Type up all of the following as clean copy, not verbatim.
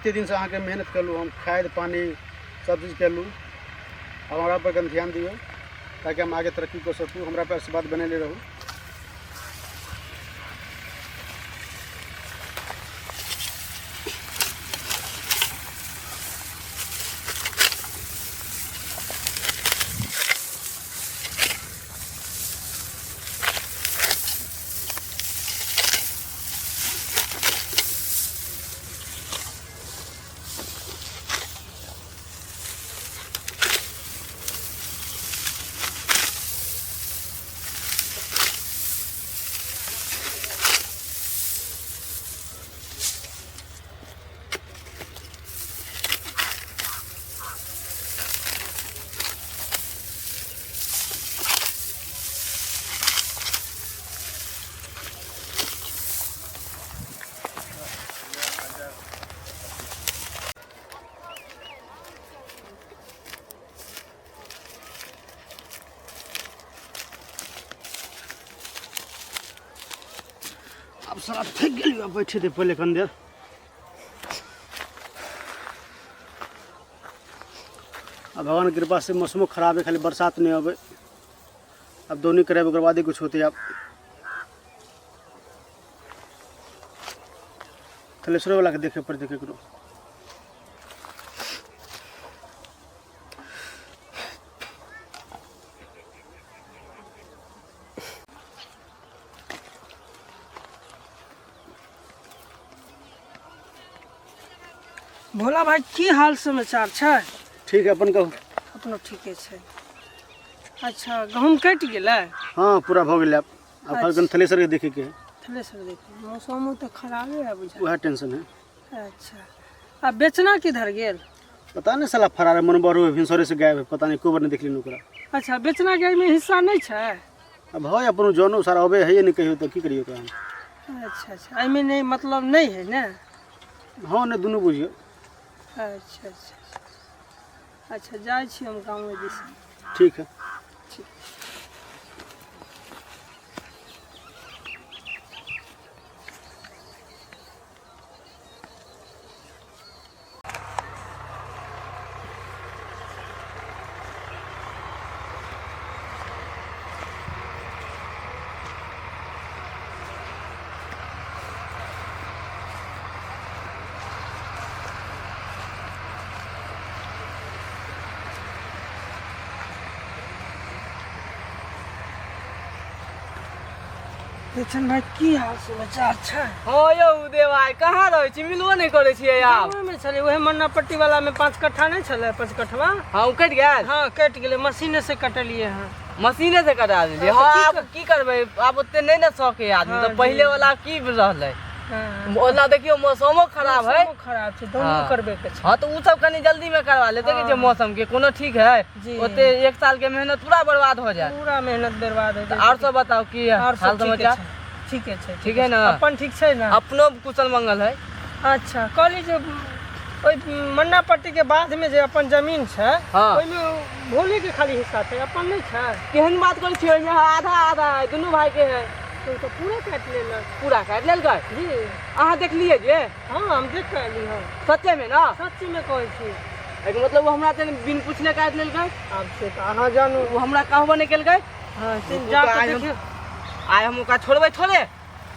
एते दिनसँ अहाँके मेहनत केलहुँ हम, खाद पानि सब चीज केलहुँ। आब हमरा पर कनि ध्यान दियौ ताकि हम आगे तरक्की कऽ सकू। हमरा पर आशीर्वाद बनेले रहू। आब साला थकि गेलियो, आब बैठे दे पहिले कन देर। आ भगवान के कृपा से मौसमो खराब है, खाली बरसात नहीं आवे। अब दौनी करे ओकर बादे कुछ होते। अब थलेसरो वाला के देखे पर देखे करो। भोला भाई, की हाल समाचार छै? ठीक है, अपन कहू। अपनो ठीके छै। अच्छा, गहूँम कटि गेलै? हाँ, पूरा भऽ गेलै। आब आब खाली कनि थलेसर के देखे के है। थलेसर देखी, मौसमो तऽ खराबे है बुझा। वएह टेंशन है। अच्छा, आ बेचना किधर गेल? पता नहीं, साला फरार है। मन बरो भिनसरे से गायब है, पता नहीं को बार नहीं देखली ओकरा। अच्छा, बेचना के एहिमे हिस्सा नहि छै? अब है अपन जनो सारा अबे है नहीं कहियो, तऽ की करियो ओकरा हम? अच्छा अच्छा, एहिमे नहि मतलब नहि है ने? हाँ, नहि दुनू बुझियौ। अच्छा अच्छा अच्छा, जाइ छी हम गाँवे दिस। ठीक है। ठीक। बेचन भाई, की हाल समाचार छै? हँ यौ उदय भाई, कहाँ रहै छी? मिलबो नहि करै छियै आब। गाँवेमे छलै, उहे मन्ना पट्टी वाला में 5 कट्ठा नहि छलै, 5 कट्ठवा? हँ, ओ कटि गेल? हँ, कटि गेलै, मशीने से कटलियै हँ। मशीने से कटा देलियै? हँ, हँ। तऽ की आब की करबै, आब ओते नहि ने शौक है आदमी। हँ, तऽ जी। पहिले वाला की रहलै? हँ। ओना देखियौ, मौसमो खराब है। मौसमो खराब छै, दोनो हँ। करबे के छै। हँ, तऽ ओ सब कनि जल्दी में करवा ले। देखै छियै हँ। मौसम के कोनो ठीक है? जी। ओते एक साल के मेहनत पूरा बर्बाद हो जायत। पूरा मेहनत बर्बाद हो तऽ जाइ। आओर सब बताउ, की और हाल सब ठीके समाचार? छै, ठीके छै। ठीक है ने? अपन ठीक छै ने? अपनो कुशल मंगल है। अच्छा, कहली जे ओहि मन्ना पट्टी के बाद में जे अपन जमीन छै, हँ। ओहिमे भोले के खाली हिस्सा छै, अपन नहि छै? केहन बात करै छियै? ओहिमे आधा आधा है, दुनू भाई के है। तो ओ तऽ पूरा काटि लेलक। पूरा काटि लेलकै? जी। अहाँ देखलियै जे? हँ, हम देख कऽ एली हँ। सच्चे में ना? सच्ची में कहै छी। एहिके मतलब ओ हमरा तऽ बिन पूछने काटि लेलकै। आब से तऽ अहाँ जानू। ओ हमरा कहबो नहि केलकै। हँ, से रुकू जा तऽ कऽ आइ हम देखियौ। आइ हम ओकरा छोड़बै थोड़े?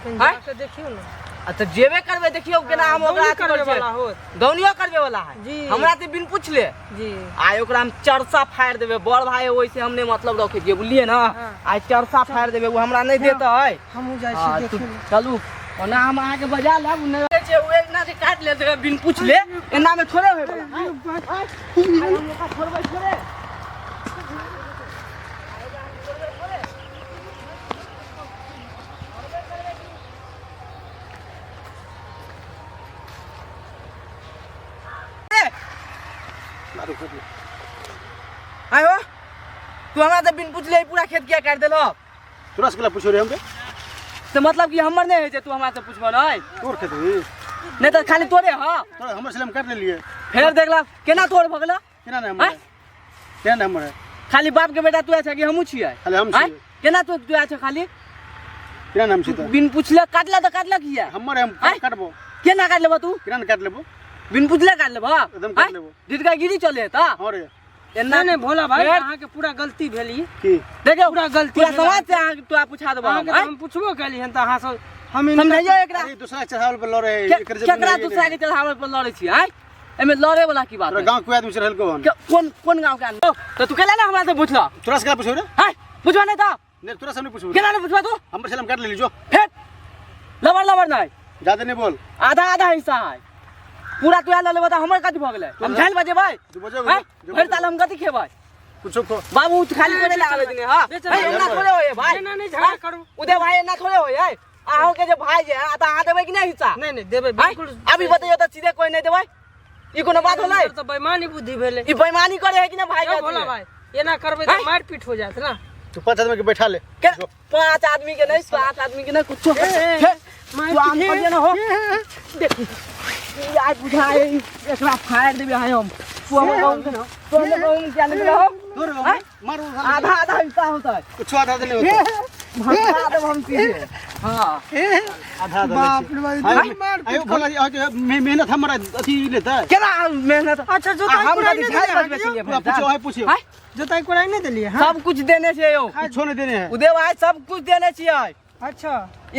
कनि आँय? जा कऽ देखियौ ने। आ तऽ जेबे करबै, देखियौ केना हम ओकरा दौनी अथी करै करबै छियै। वाला होत। दौनियो करबे वाला है। जी। हमरा तऽ बिन पूछले। जी। आइ ओकरा हम चरसा फाड़ि देबै। बड़ भाई ओहिसे हम नहि मतलब रखै छियै, बुझलियै ने? हँ। आइ चरसा फाड़ि देबै, ओ हमरा नहि देतै। हमहूँ जाइ हँ, छी तू देखै लए। चलू, ओना हम अहाँके बजा लेब। नहि छै, ओ एना जे काटि लेतै बिन पूछले, एना मे थोड़े होय वाला है। आइ हम ओकरा छोड़बै थोड़े? आयो, तू हमरा तऽ बिन पूछले ई पूरा खेत किया काटि देलह? तोरा से पूछो रे हमके? तऽ मतलब कि हमर नहि होइ छै, तू हमरा से पूछबह नहि? तोर खेत है। नहि तऽ खाली तोरे। हँ। तोरा हमर छलै, हम काटि लेलियै। फेर देखला, केना तोड़ भऽ गेलह? केना नहि हमर है? केना नहि हमर है? खाली बाप के बेटा तू छै कि हमहूँ छियै? खाली हम आँय? छियै। केना तू तू छै खाली? केना नाम छी तऽ? बिन पूछले काटला तऽ काटला किया? हमर है, हम आँय? काटबो। केना काटि लेबह तू? केना नहि काटि लेबो? बिन पुछले काट लेबह एकदम काटि लेबो। डिटका गिरी चले त हाँ रे एना नहीं नहीं भोला भाई फेर- अहाँके पूरा गलती भेल ई की देखियौ पूरा गलती पूरा भेल समाज से अहाँके तोरा पूछा देबो हम अहाँके तऽ आँय? हम पुछबो केली हन तऽ अहाँ सब हम हिनका- समझाइयो एकरा अरे दूसरा के चढ़ावल पर लड़े है एकर जमीन केकरा है ही दूसरा नहीं। के चढ़ावे पर लड़े छी आँय एमे लड़े वाला की बात तोरा है गांव के आदमी चढ़ल को हन कोन कोन गांव के आदमी तो तू केला ना हमरा से पूछला तोरा से का पूछबे रे हाय पूछवा नहीं था नहीं तोरा से नहीं पूछबे केला नहीं पूछवा तू हमर छल हम काट लेली जो फेर लबर लबर नहीं ज्यादा नहीं बोल आधा आधा हिस्सा है पूरा तू ले लेबा त हमर कथी भऽ गेलै हम झाल बजेबै तू बजेबै, हैं? जो भरि साल हम कथी खेबै कुछो खो बाबू तू खाली करे लागल दिन हां बेच एना थोड़े होय भाई एना नहीं झगड़ा करू। उदय भाई एना थोड़े होय है अहूँ के जे भाई जे है त अहाँ देबै कि नहीं हिस्सा नहीं नहीं देबै हैं? बिल्कुल अभी बतैयो त सीधे कोई नहीं देबै ई कोनो बात होलै तऽ बेईमानी बुद्धि भेलै ई बेईमानी करे है कि ना भाई यौ भोला भाई एना करबै तऽ हैं? मारि पीट हो जायत ना तू पांच आदमी के बैठा ले के पांच आदमी के नहीं सात आदमी के नहीं कुछो ए, हे, मारि तू आम पीट, पर ना हो देख ई आइ बुझाए एकरा फाड़ देबे है हम तू हमर गाँव के ना तू हमर गाँव के क्या निकला हो दूर हो हैं? मारू आधा आधा हिस्सा होता है कुछो आधा दे नहीं होता भगा देब हम सीधे हाँ आधा आधा बाप रे बाप, आयो इतना मार आयो भोला जी आके मेहनत हमारा अथी लेता है केना मेहनत अच्छा आ, जोताई हम कोड़ाई कथी नहीं झाड़ देलियै बजबै अहाँके छलियै पूरा भरि पूछो साल? है पूछियो हैं? जोताई कोड़ाई नहीं देलियै हाँ सब कुछ देने छै यौ कुछो नहीं देने है उदय भाई सब कुछ देने छियै अच्छा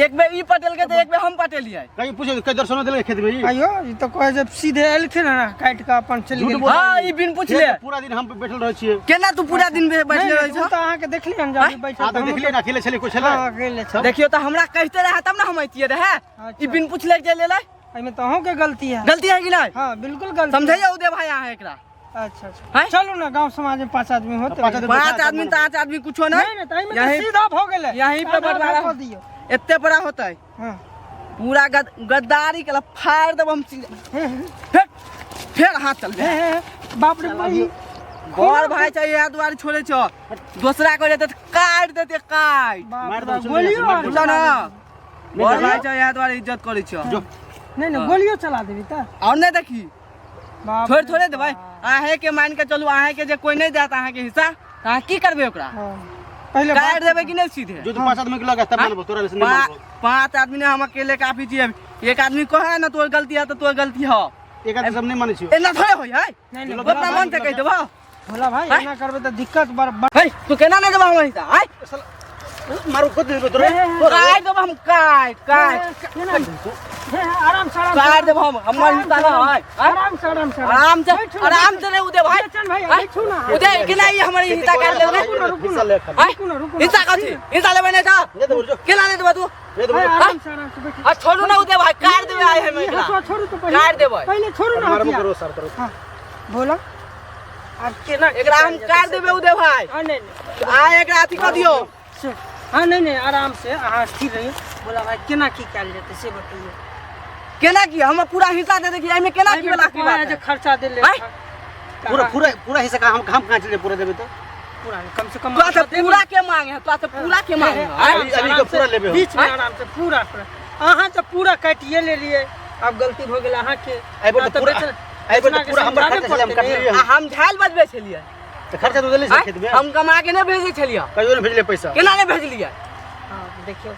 एक बेर ई पटेल के तऽ एक बेर हम पटेलियै कहीं पूछो कहीं दर्शनो देले खेत में ई आइयो ई तऽ कहै जे सीधे एलखिन हन काटि कऽ अपन चलि झूठ गेल बोल हाँ ई बिन पुछले पूरा दिन हम बैठल रहै छियै केना तू पूरा दिन बैठले नहीं, रहै नहीं, ओ छह तऽ अहाँके देखलियै हन जब बैठल आ तऽ देखलियै ना अकेले छलै कोइ छलै हँ अकेले छलै देखियो तऽ हमरा कहिते रहे तब ना हम अइतियै रहे ई बिन पुछले चलि एलै एहिमे तऽ अहूँके गलती है गलती है कि नहीं हाँ बिल्कुल गलती है। समझैयो उदय भाई अहाँ एकरा अच्छा अच्छा हैं? चलू ना गाँव समाज में पाँच आदमी होते पाँच आदमी पाँच आदमी पाँच आदमी कुछो नहीं नहीं नहीं तऽ एहिमे तऽ यहीं सीधा भऽ गेलै यहीं पे आधा आधा बंटवारा कऽ दियौ एते बड़ा होतै हाँ पूरा गद्दारी केला फाड़ देब हम सीधा फेर फेर हाथ चल हे, हे, हे, बाप रे बाप बड़ भाई छै इएह दुआरे छोड़े छौ दोसरा करे तऽ काटि देते काटि बाप मार रे दो, बाप, चल गोलियो मार आर दो। बुझल ना बड़ भाई नहीं छै इएह दुआरे इज्जत करै छौ जो नहीं नहीं गोलियो चला देबी तऽ और नहीं देखी बाप छोड़ रे थोड़े देबै अहें के मान के चलू अहें के जे कोई नहीं देत अहाँ के हिस्सा तऽ अहाँ की करबै ओकरा हाँ। पहिले काटि बात देबै कि नहीं सीधे जो तू पांच आदमी के लगा तब मानबो तोरा से नहीं मानबो पाँच आदमी ने हम अकेले काफी छियै एक आदमी कहे ना तोर गलती है तो तोर गलती है एक आदमी सब नहीं मानै छियो एना थोड़े होय है नहीं नहीं अपना मन से कहि देबो भोला भाई हैं? एना करबै तऽ दिक्कत बड़ बड़ है तू केना नहीं देबो हम हिस्सा है मारू कत देबो तोरा काटि देबो हम काटि काटि हे, हे, आराम से आराम से काटि देबो हम हमर हिस्सा ना है आराम से आराम से आराम से बैठू ना, आराम से रे उदय भाई बेचन भाई हैं? बैठू ना उदय केना ई हमर हिस्सा काटि लेबै हिस्सा ले खाली हैं? रुकू ना रुकू ना हिस्सा कथी हिस्सा लेबै नहीं तऽ नहीं देबो जो केना नहीं देबो तू नहीं देबो हे, आराम से आराम से बैठू आ छोड़ू ना उदय भाई काटि देबै आइ हम ई एकरा हथुआ छोड़ू तो पहिले काटि देबै पहिले छोड़ू ना मारबो हथियार करो सर करो हाँ बोला आब केना एकरा हम काटि देबै उदय भाई हाँ नहीं नहीं आ एकरा अथी कऽ दियौ से हाँ नहीं नहीं आराम से अहाँ स्थिर रहिए बोला भाई केना की कयल जेतै से बतैयौ केना की हम पूरा हिस्सा दे देखिए एहिमे केना की वाला की बात जे है खर्चा देले आँय? पूरा पूरा पूरा हिस्सा का हम हम कहाँ चले पूरा देबे तो पूरा नहीं, कम से कम तोरा से पूरा के मांगे है तोरा से पूरा के मांगे है आँय? अभी- अभी के पूरा लेबे हम। बीच में आँय? आराम से पूरा पूरा अहाँ तऽ पूरा काटिए लेलियै आब गलती भऽ गेल अहाँके एहि बेर ना तऽ पूरा एहि बेर तऽ पूरा हमर खर्चा छलै हम काटलियै आ हम झाल बजबै छलियै तऽ खर्चा तो देले छै आँय? खेत में हम कमा के नहि भेजै छलियै कहियो नहि भेजले पैसा केना नहि भेजलियै हाँ देखियौ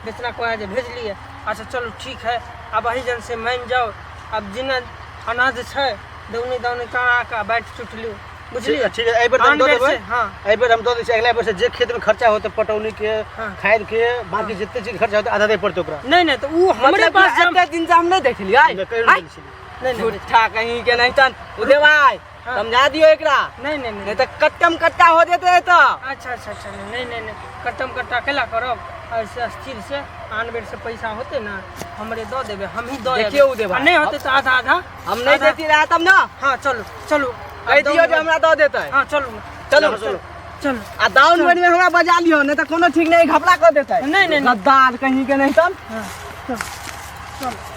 बेचना कहै जे भेजलियै अच्छा चलू ठीक है आब अही जन से मानि जाउ आब जिना अनाज छै दौनी दौनी करा कऽ बाँटि चुटि लियौ बुझलियै ठीक है एहि बेर तऽ हम आन दऽ बेर देबै से हाँ एहि बेर हम दऽ दै छियै अगिला बेर से जे खेत में खर्चा होतै पटौनी के हाँ। खाद के बाकी जते चीज खर्चा होतै आधा दै पड़तै ओकरा नहीं नहीं तो वो हमरे मतलब पास जम एते दिन से हम नहि देखलियै नहि, कहियो नहि आँय? देने छलियै। नहीं नहीं झूठा कहीं के नहीं तन उदय भाई हाँ। समझा दियो एकरा नहीं नहीं नहीं नहीं तऽ कट्टम कट्टा हो जेतै तऽ अच्छा अच्छा अच्छा नहीं नहीं नहीं कट्टम कट्टा केला करब ऐसे स्थिर से आन बेर से पैसा होते ना हमरे दऽ देबै हम ही दऽ देखियौ उदय भाई। आ नहीं होते तो आधा आधा हम नहीं आधा- देती रहा तब ना हाँ चलू चलू कहि दियो जे हमरा दऽ देतै हाँ चलू चलू चलू। चलू आ दाउन बेर में हमरा बजा लियो नहीं तऽ कोनो ठीक नहीं घपला कऽ देतै नहीं, नहीं, नहीं। गद्दार कहीं के नहीं तब हाँ चलू चलू